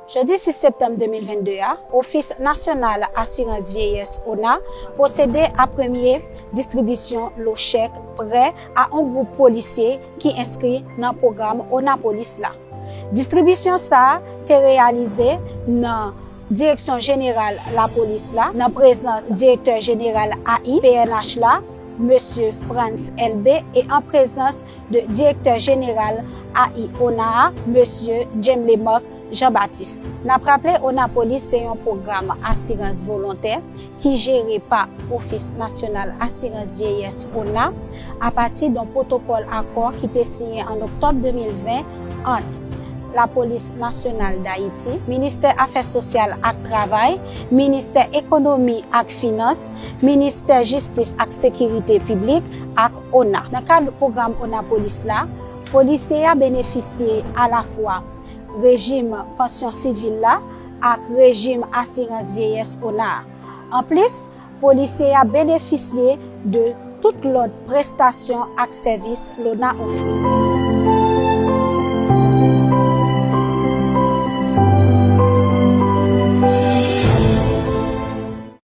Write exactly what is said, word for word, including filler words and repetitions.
Jodi sis septanm de mil vennde a, Ofis Nasyonal Asirans Vyeyès, ona, pwosede a premye distribisyon lo chèk prè a yon gwoup polisye ki enskri nan pwogram ona Polis la. Distribisyon sa a te reyalize nan Direksyon Jeneral Lapolis la, nan prezans Direktè Jeneral A I P N H la, Mesye Frantz Elbé, e an prezans de Direktè Jeneral A I ona a, Mesye James Lemarc Jean-Baptiste. N ap raple, ona Polis se yon pwogram asirans volontè ki jere pa Ofis Nasyonal Asirans Vyeyès, ona, apati d yon pwotokòl akò ki te siyen an oktòb de mil ven ant Lapolis Nasyonal Dayiti, Ministè Afè Sosyal ak Travay, Ministè Ekonomi ak Finans, Ministè Jistis ak Sekirite Piblik ak ona. Nan kad pwogram ona Polis la, polisye a benefisye alafwa rejim pansyon sivil la ak rejim asirans vyeyès ona a. Anplis, polisye a benefisye de tout lòt prestasyon ak sèvis lona ofri.